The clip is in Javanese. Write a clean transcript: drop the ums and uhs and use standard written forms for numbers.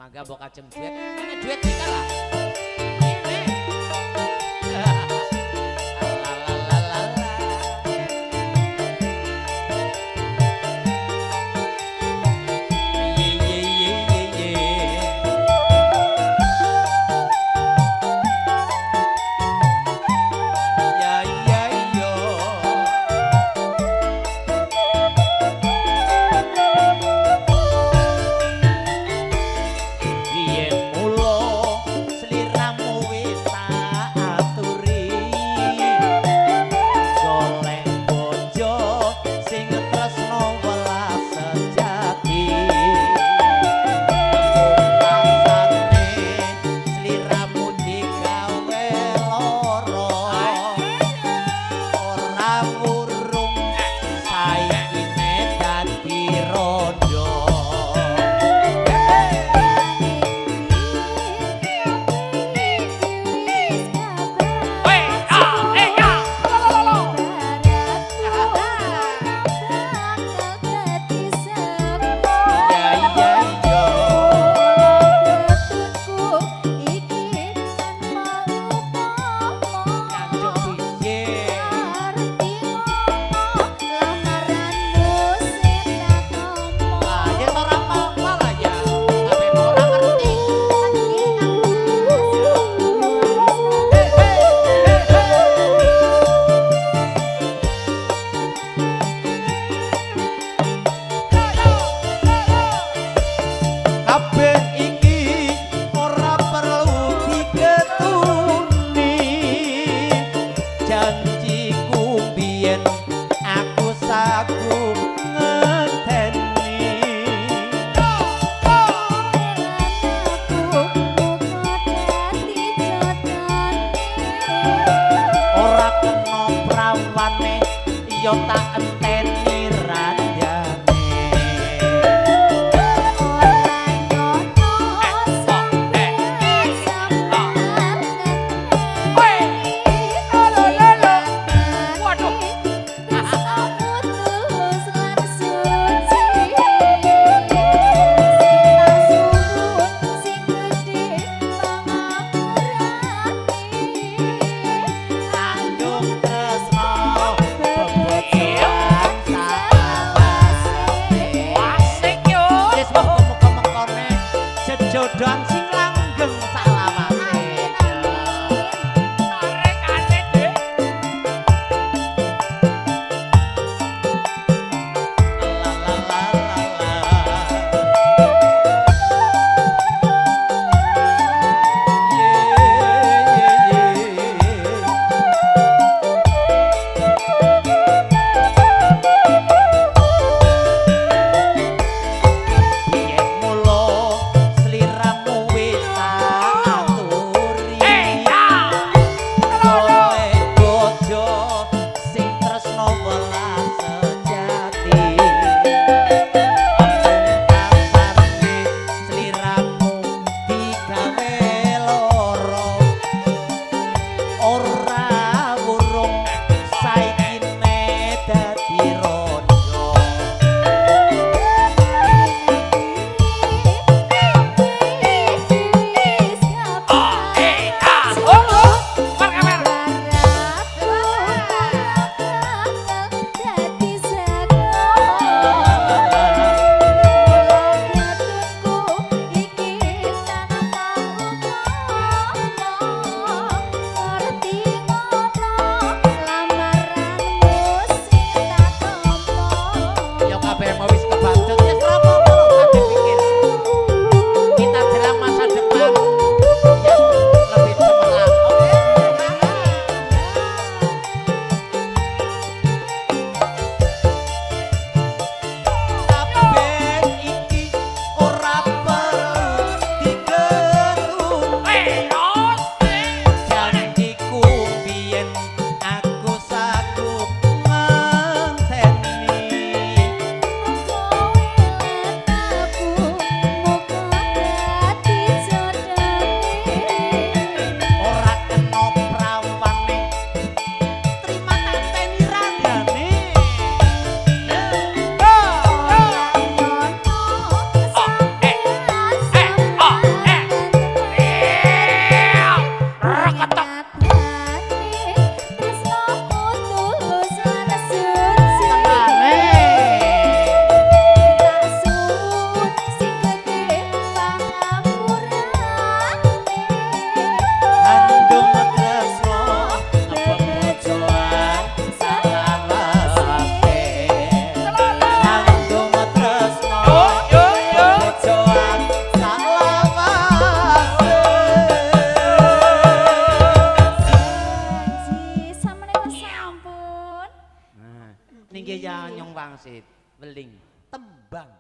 Mangga mbok kajeng duet. Ini duet kita lah. Ini. Lalalala. Ye ye ye ye ye. Ya ya yo. Biyen mula sliramu wis tak aturi, golek bojo sing tresno welas sejati. Pungkasane sliramu digawe lara, ora wurung saikine dadi rondo. Ya ya yo. Nganjuk piye? Ah, ya ora apa-apa lah ya. Tapi ora ngerti. Hey, hey, hey, hey. Kabeh iki ora perlu diketuni. Janjiku biyen aku saku ngenteni. Ora kena prawane ya tak enteni randane. Andung tresno bebojoan salawase. Asik yo. Wis muga-muga mengkone jejodohan sing langgeng salawase. Tarekane, Dik. La la la la la. Ye ye ye. Biyen mula sliramu wis Wangsit, weling, tembang.